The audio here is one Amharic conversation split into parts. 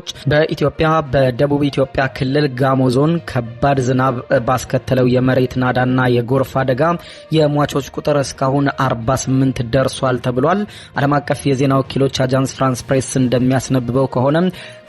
ዜናዎች በኢትዮጵያ በደቡብ ኢትዮጵያ ክልል ጋሞ ዞን ከባድ ዝናብ ባስከተለው የመሬት ናዳና የጎርፍ አደጋ የሟቾች ቁጥር እስካሁን 48 ደርሷል ተብሏል። ዓለም አቀፍ የዜና ወኪሎች አጃንስ ፍራንስ ፕሬስ እንደሚያስነብበው ከሆነ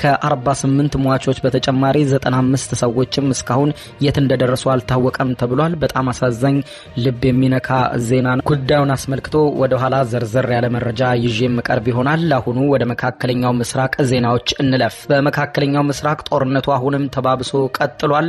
ከ48 ሟቾች በተጨማሪ 95 ሰዎችም እስካሁን የት እንደደረሱ አልታወቀም ተብሏል። በጣም አሳዛኝ ልብ የሚነካ ዜና ነው። ጉዳዩን አስመልክቶ ወደ ኋላ ዘርዘር ያለ መረጃ ይዤ የምቀርብ ይሆናል። አሁኑ ወደ መካከለኛው ምስራቅ ዜናዎች እንለፍ። በመካከለኛው ምስራቅ ጦርነቱ አሁንም ተባብሶ ቀጥሏል።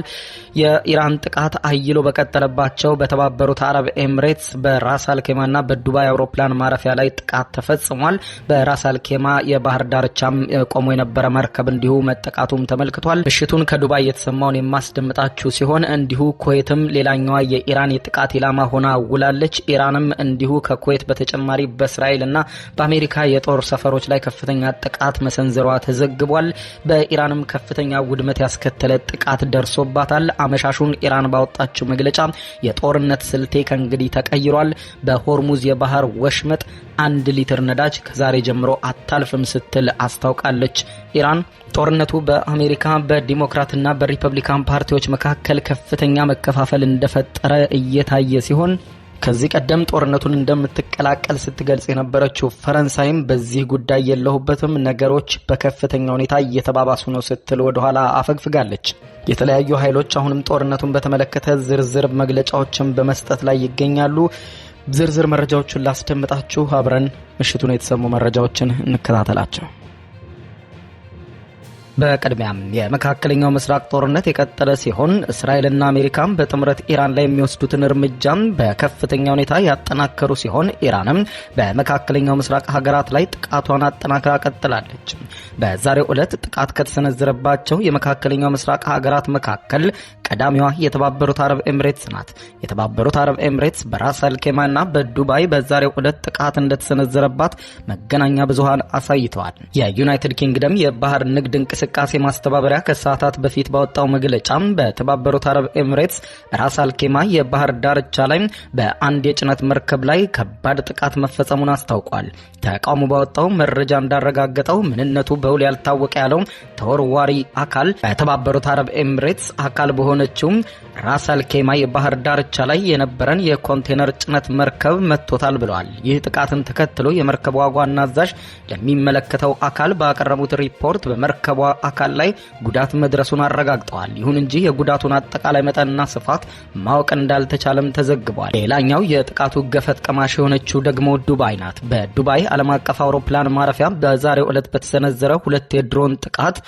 የኢራን ጥቃት አይሎ በቀጠለባቸው በተባበሩት አረብ ኤምሬትስ በራስ አልኬማና በዱባይ አውሮፕላን ማረፊያ ላይ ጥቃት ተፈጽሟል። በራስ አልኬማ የባህር ዳርቻም ቆሞ የነበረ መርከብ እንዲሁ መጠቃቱም ተመልክቷል። ምሽቱን ከዱባይ የተሰማውን የማስደምጣችሁ ሲሆን እንዲሁ ኩዌትም ሌላኛዋ የኢራን የጥቃት ኢላማ ሆና ውላለች። ኢራንም እንዲሁ ከኩዌት በተጨማሪ በእስራኤል እና በአሜሪካ የጦር ሰፈሮች ላይ ከፍተኛ ጥቃት መሰንዘሯ ተዘግቧል። በኢራንም ከፍተኛ ውድመት ያስከተለ ጥቃት ደርሶባታል። አመሻሹን ኢራን ባወጣችው መግለጫ የጦርነት ስልቴ ከእንግዲህ ተቀይሯል፣ በሆርሙዝ የባህር ወሽመጥ 1 ሊትር ነዳጅ ከዛሬ ጀምሮ አታልፍም ስትል አስታውቃለች። ኢራን ጦርነቱ በአሜሪካ በዲሞክራትና በሪፐብሊካን ፓርቲዎች መካከል ከፍተኛ መከፋፈል እንደፈጠረ እየታየ ሲሆን ከዚህ ቀደም ጦርነቱን እንደምትቀላቀል ስትገልጽ የነበረችው ፈረንሳይም በዚህ ጉዳይ የለሁበትም፣ ነገሮች በከፍተኛ ሁኔታ እየተባባሱ ነው ስትል ወደኋላ አፈግፍጋለች። የተለያዩ ኃይሎች አሁንም ጦርነቱን በተመለከተ ዝርዝር መግለጫዎችን በመስጠት ላይ ይገኛሉ። ዝርዝር መረጃዎቹን ላስደምጣችሁ፣ አብረን ምሽቱን የተሰሙ መረጃዎችን እንከታተላቸው። በቅድሚያም የመካከለኛው ምስራቅ ጦርነት የቀጠለ ሲሆን እስራኤልና አሜሪካም በጥምረት ኢራን ላይ የሚወስዱትን እርምጃም በከፍተኛ ሁኔታ ያጠናከሩ ሲሆን ኢራንም በመካከለኛው ምስራቅ ሀገራት ላይ ጥቃቷን አጠናክራ ቀጥላለች። በዛሬው ዕለት ጥቃት ከተሰነዘረባቸው የመካከለኛው ምስራቅ ሀገራት መካከል ቀዳሚዋ የተባበሩት አረብ ኤምሬትስ ናት። የተባበሩት አረብ ኤምሬትስ በራስ አልኬማና በዱባይ በዛሬው ዕለት ጥቃት እንደተሰነዘረባት መገናኛ ብዙሃን አሳይተዋል። የዩናይትድ ኪንግደም የባህር ንግድ እንቅስቃሴ ማስተባበሪያ ከሰዓታት በፊት ባወጣው መግለጫም በተባበሩት አረብ ኤምሬትስ ራስ አልኬማ የባህር ዳርቻ ላይ በአንድ የጭነት መርከብ ላይ ከባድ ጥቃት መፈጸሙን አስታውቋል። ተቋሙ ባወጣው መረጃ እንዳረጋገጠው ምንነቱ በውል ያልታወቀ ያለው ተወርዋሪ አካል በተባበሩት አረብ ኤምሬትስ አካል በሆነችው ራስ አልኬማ የባህር ዳርቻ ላይ የነበረን የኮንቴነር ጭነት መርከብ መትቶታል ብለዋል። ይህ ጥቃትን ተከትሎ የመርከቧ ዋና አዛዥ ለሚመለከተው አካል ባቀረቡት ሪፖርት በመርከቧ አካል ላይ ጉዳት መድረሱን አረጋግጠዋል። ይሁን እንጂ የጉዳቱን አጠቃላይ መጠንና ስፋት ማወቅ እንዳልተቻለም ተዘግቧል። ሌላኛው የጥቃቱ ገፈት ቀማሽ የሆነችው ደግሞ ዱባይ ናት። በዱባይ ዓለም አቀፍ አውሮፕላን ማረፊያ በዛሬው ዕለት በተሰነዘረ 2 የድሮን ጥቃት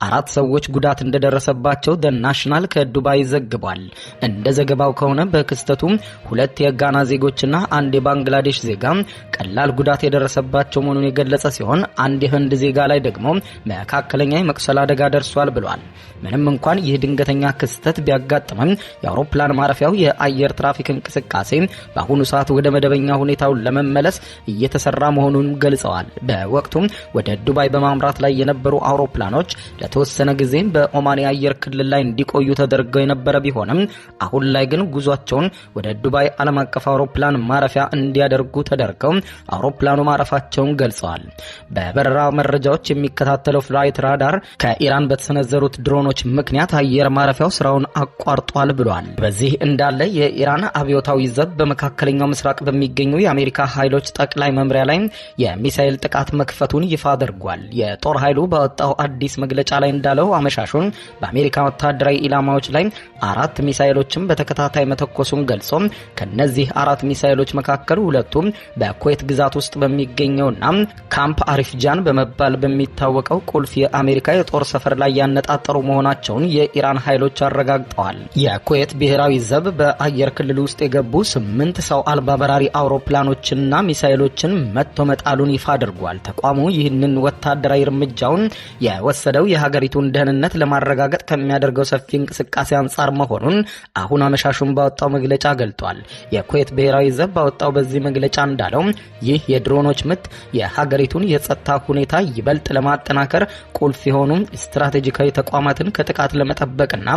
4 ሰዎች ጉዳት እንደደረሰባቸው ዘ ናሽናል ከዱባይ ዘግቧል። እንደ ዘገባው ከሆነ በክስተቱ 2 የጋና ዜጎችና 1 የባንግላዴሽ ዜጋ ቀላል ጉዳት የደረሰባቸው መሆኑን የገለጸ ሲሆን 1 የህንድ ዜጋ ላይ ደግሞ መካከለኛ የመቁሰል አደጋ ደርሷል ብሏል። ምንም እንኳን ይህ ድንገተኛ ክስተት ቢያጋጥምም የአውሮፕላን ማረፊያው የአየር ትራፊክ እንቅስቃሴ በአሁኑ ሰዓት ወደ መደበኛ ሁኔታው ለመመለስ እየተሰራ መሆኑን ገልጸዋል። በወቅቱም ወደ ዱባይ በማምራት ላይ የነበሩ አውሮፕላኖች ለተወሰነ ጊዜ በኦማን የአየር ክልል ላይ እንዲቆዩ ተደርገው የነበረ ቢሆንም አሁን ላይ ግን ጉዟቸውን ወደ ዱባይ ዓለም አቀፍ አውሮፕላን ማረፊያ እንዲያደርጉ ተደርገው አውሮፕላኑ ማረፋቸውን ገልጸዋል። በበረራ መረጃዎች የሚከታተለው ፍላይት ራዳር ከኢራን በተሰነዘሩት ድሮኖች ምክንያት አየር ማረፊያው ስራውን አቋርጧል ብሏል። በዚህ እንዳለ የኢራን አብዮታዊ ዘብ በመካከለኛው ምስራቅ በሚገኙ የአሜሪካ ኃይሎች ጠቅላይ መምሪያ ላይ የሚሳኤል ጥቃት መክፈቱን ይፋ አድርጓል። የጦር ኃይሉ ባወጣው አዲስ መግለጫ ላይ እንዳለው አመሻሹን በአሜሪካ ወታደራዊ ኢላማዎች ላይ 4 ሚሳኤሎችን በተከታታይ መተኮሱን ገልጾ ከነዚህ 4 ሚሳኤሎች መካከል 2ቱ በኩዌት ግዛት ውስጥ በሚገኘውና ካምፕ አሪፍጃን በመባል በሚታወቀው ቁልፍ የአሜሪካ የጦር ሰፈር ላይ ያነጣጠሩ መሆናቸውን የኢራን ኃይሎች አረጋግጠዋል። የኩዌት ብሔራዊ ዘብ በአየር ክልል ውስጥ የገቡ 8 ሰው አልባ በራሪ አውሮፕላኖችንና ሚሳኤሎችን መትቶ መጣሉን ይፋ አድርጓል። ተቋሙ ይህንን ወታደራዊ እርምጃውን የወሰደው የሀገሪቱን ደህንነት ለማረጋገጥ ከሚያደርገው ሰፊ እንቅስቃሴ አንጻር መሆኑን አሁን አመሻሹን ባወጣው መግለጫ ገልጧል። የኩዌት ብሔራዊ ዘብ ባወጣው በዚህ መግለጫ እንዳለው ይህ የድሮኖች ምት የሀገሪቱን የጸጥታ ሁኔታ ይበልጥ ለማጠናከር ቁልፍ የሆኑ ስትራቴጂካዊ ተቋማትን ከጥቃት ለመጠበቅና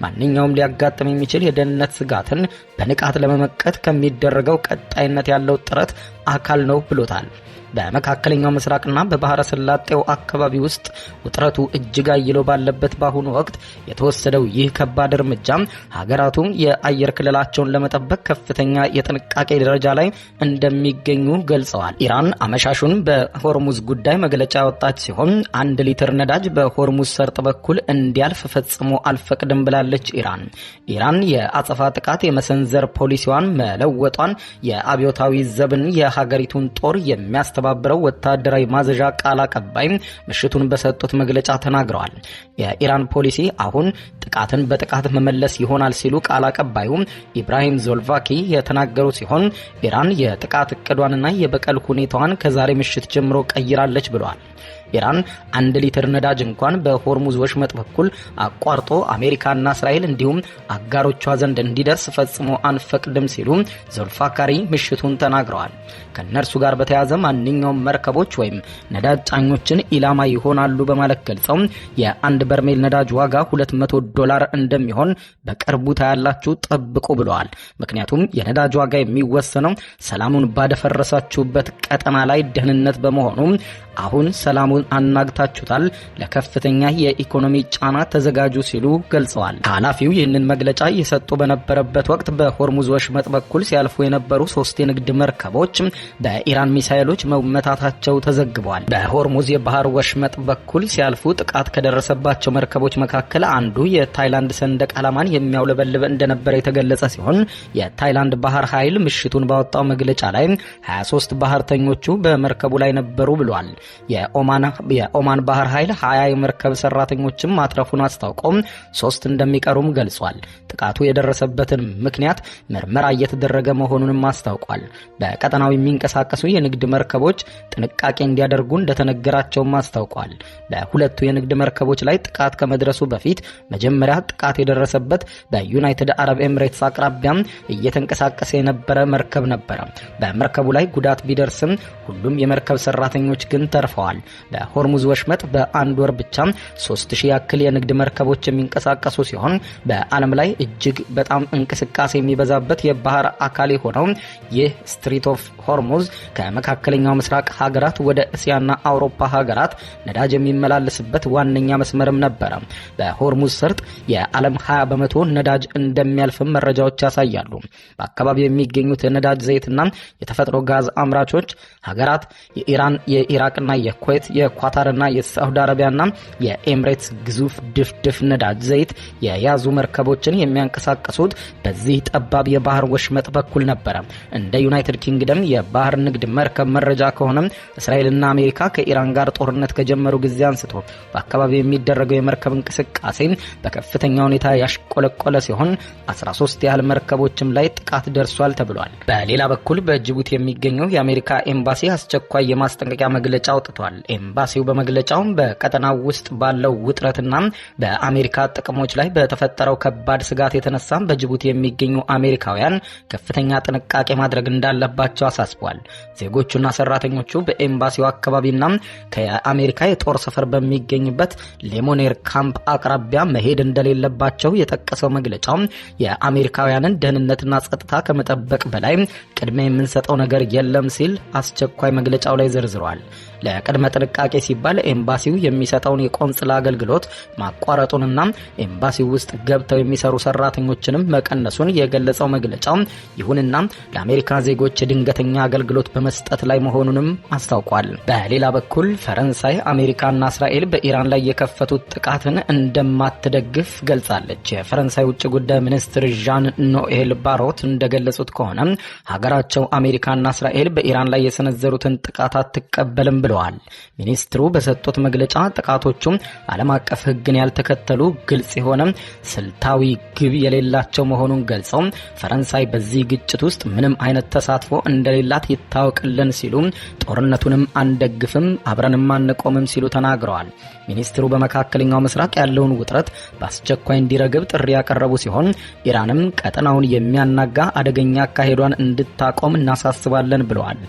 ማንኛውም ሊያጋጥም የሚችል የደህንነት ስጋትን በንቃት ለመመከት ከሚደረገው ቀጣይነት ያለው ጥረት አካል ነው ብሎታል። በመካከለኛው ምስራቅና በባህረ ሰላጤው አካባቢ ውስጥ ውጥረቱ እጅግ አይሎ ባለበት በአሁኑ ወቅት የተወሰደው ይህ ከባድ እርምጃ ሀገራቱ የአየር ክልላቸውን ለመጠበቅ ከፍተኛ የጥንቃቄ ደረጃ ላይ እንደሚገኙ ገልጸዋል። ኢራን አመሻሹን በሆርሙዝ ጉዳይ መግለጫ ያወጣች ሲሆን 1 ሊትር ነዳጅ በሆርሙዝ ሰርጥ በኩል እንዲያልፍ ፈጽሞ አልፈቅድም ብላለች። ኢራን የአጸፋ ጥቃት የመሰንዘር ፖሊሲዋን መለወጧን የአብዮታዊ ዘብን የሀገሪቱን ጦር የሚያስተባብረው ወታደራዊ ማዘዣ ቃል አቀባይ ምሽቱን በሰጡት መግለጫ ተናግረዋል። የኢራን ፖሊሲ አሁን ጥቃትን በጥቃት መመለስ ይሆናል ሲሉ ቃል አቀባዩ ኢብራሂም ዞልቫኪ የተናገሩ ሲሆን ኢራን የጥቃት እቅዷንና የበቀል ሁኔታዋን ከዛሬ ምሽት ጀምሮ ቀይራለች ብለዋል። ኢራን 1 ሊትር ነዳጅ እንኳን በሆርሙዝ ወሽመጥ በኩል አቋርጦ አሜሪካና እስራኤል እንዲሁም አጋሮቿ ዘንድ እንዲደርስ ፈጽሞ አንፈቅድም ሲሉ ዞልፋካሪ ምሽቱን ተናግረዋል። ከነርሱ ጋር በተያያዘ ማንኛውም መርከቦች ወይም ነዳጅ ጫኞችን ኢላማ ይሆናሉ በማለት ገልጸው የአንድ በርሜል ነዳጅ ዋጋ $200 እንደሚሆን በቅርቡ ታያላችሁ፣ ጠብቁ ብለዋል። ምክንያቱም የነዳጅ ዋጋ የሚወሰነው ሰላሙን ባደፈረሳችሁበት ቀጠና ላይ ደህንነት በመሆኑ አሁን ሰላሙን አናግታችሁታል፣ ለከፍተኛ የኢኮኖሚ ጫና ተዘጋጁ ሲሉ ገልጸዋል። ኃላፊው ይህንን መግለጫ እየሰጡ በነበረበት ወቅት በሆርሙዝ ወሽመጥ በኩል ሲያልፉ የነበሩ 3 የንግድ መርከቦች በኢራን ሚሳኤሎች መመታታቸው ተዘግቧል። በሆርሙዝ የባህር ወሽመጥ በኩል ሲያልፉ ጥቃት ከደረሰባቸው መርከቦች መካከል አንዱ የታይላንድ ሰንደቅ ዓላማን የሚያውለበልብ እንደነበረ የተገለጸ ሲሆን የታይላንድ ባህር ኃይል ምሽቱን ባወጣው መግለጫ ላይ 23 ባህርተኞቹ በመርከቡ ላይ ነበሩ ብሏል። የኦማን ባህር ኃይል 20 የመርከብ ሰራተኞችም ማትረፉን አስታውቆ 3 እንደሚቀሩም ገልጿል። ጥቃቱ የደረሰበትን ምክንያት ምርመራ እየተደረገ መሆኑንም አስታውቋል። በቀጠናው የሚንቀሳቀሱ የንግድ መርከቦች ጥንቃቄ እንዲያደርጉ እንደተነገራቸውም አስታውቋል። በሁለቱ የንግድ መርከቦች ላይ ጥቃት ከመድረሱ በፊት መጀመሪያ ጥቃት የደረሰበት በዩናይትድ አረብ ኤምሬትስ አቅራቢያም እየተንቀሳቀሰ የነበረ መርከብ ነበረ። በመርከቡ ላይ ጉዳት ቢደርስም ሁሉም የመርከብ ሰራተኞች ግን ተርፈዋል። በሆርሙዝ ወሽመጥ በአንድ ወር ብቻ 3000 ያክል የንግድ መርከቦች የሚንቀሳቀሱ ሲሆን በዓለም ላይ እጅግ በጣም እንቅስቃሴ የሚበዛበት የባህር አካል የሆነው ይህ Strait of Hormuz ከመካከለኛው ምስራቅ ሀገራት ወደ እስያና አውሮፓ ሀገራት ነዳጅ የሚመላለስበት ዋነኛ መስመርም ነበረ። በሆርሙዝ ሰርጥ የዓለም 20% ነዳጅ እንደሚያልፍም መረጃዎች ያሳያሉ። በአካባቢው የሚገኙት የነዳጅ ዘይትና የተፈጥሮ ጋዝ አምራቾች ሀገራት የኢራን፣ የኢራቅና የኩዌት፣ የኳታርና የሳውዲ አረቢያና የኤምሬትስ ግዙፍ ድፍድፍ ነዳጅ ዘይት የያዙ መርከቦችን የሚያንቀሳቅሱት በዚህ ጠባብ የባህር ወሽመጥ በኩል ነበረ። እንደ ዩናይትድ ኪንግደም የባህር ንግድ መርከብ መረጃ ከሆነ እስራኤልና አሜሪካ ከኢራን ጋር ጦርነት ከጀመሩ ጊዜ አንስቶ በአካባቢው የሚደረገው የመርከብ እንቅስቃሴ በከፍተኛ ሁኔታ ያሽቆለቆለ ሲሆን 13 ያህል መርከቦችም ላይ ጥቃት ደርሷል ተብሏል። በሌላ በኩል በጅቡቲ የሚገኘው የአሜሪካ ኤምባሲ አስቸኳይ የማስጠንቀቂያ መግለጫ አውጥቷል። ኤምባሲው በመግለጫው በቀጠናው ውስጥ ባለው ውጥረትና በአሜሪካ ጥቅሞች ላይ በተፈጠረው ከባድ ስጋት የተነሳ በጅቡቲ የሚገኙ አሜሪካውያን ከፍተኛ ጥንቃቄ ማድረግ እንዳለባቸው አሳስቧል። ዜጎቹና ሰራተኞቹ በኤምባሲው አካባቢና ከአሜሪካ የጦር ሰፈር በሚገኝበት ሌሞኔር ካምፕ አቅራቢያ መሄድ እንደሌለባቸው የጠቀሰው መግለጫው የአሜሪካውያንን ደህንነትና ጸጥታ ከመጠበቅ በላይ ቅድሚያ የምንሰጠው ነገር የለም ሲል አስቸኳይ መግለጫው ላይ ዘርዝሯል። ለቅድመ ጥንቃቄ ሲባል ኤምባሲው የሚሰጠውን የቆንጽላ አገልግሎት ማቋረጡንና ኤምባሲው ውስጥ ገብተው የሚሰሩ ሰራተኞችንም መቀነሱን የገለጸው መግለጫው ይሁንና ለአሜሪካ ዜጎች የድንገተኛ አገልግሎት በመስጠት ላይ መሆኑንም አስታውቋል። በሌላ በኩል ፈረንሳይ፣ አሜሪካና እስራኤል በኢራን ላይ የከፈቱት ጥቃትን እንደማትደግፍ ገልጻለች። የፈረንሳይ ውጭ ጉዳይ ሚኒስትር ዣን ኖኤል ባሮት እንደገለጹት ከሆነ ሀገራቸው አሜሪካና እስራኤል በኢራን ላይ የሰነዘሩትን ጥቃት አትቀበልም ብለዋል። ሚኒስትሩ በሰጡት መግለጫ ጥቃቶቹም ዓለም አቀፍ ሕግን ያልተከተሉ ግልጽ የሆነ ስልታዊ ግብ የሌላቸው መሆኑን ገልጸው ፈረንሳይ በዚህ ግጭት ውስጥ ምንም አይነት ተሳትፎ እንደሌላት ይታወቅልን ሲሉ ጦርነቱንም አንደግፍም፣ አብረንም አንቆምም ሲሉ ተናግረዋል። ሚኒስትሩ በመካከለኛው ምስራቅ ያለውን ውጥረት በአስቸኳይ እንዲረግብ ጥሪ ያቀረቡ ሲሆን ኢራንም ቀጠናውን የሚያናጋ አደገኛ አካሄዷን እንድታቆም እናሳስባለን ብለዋል።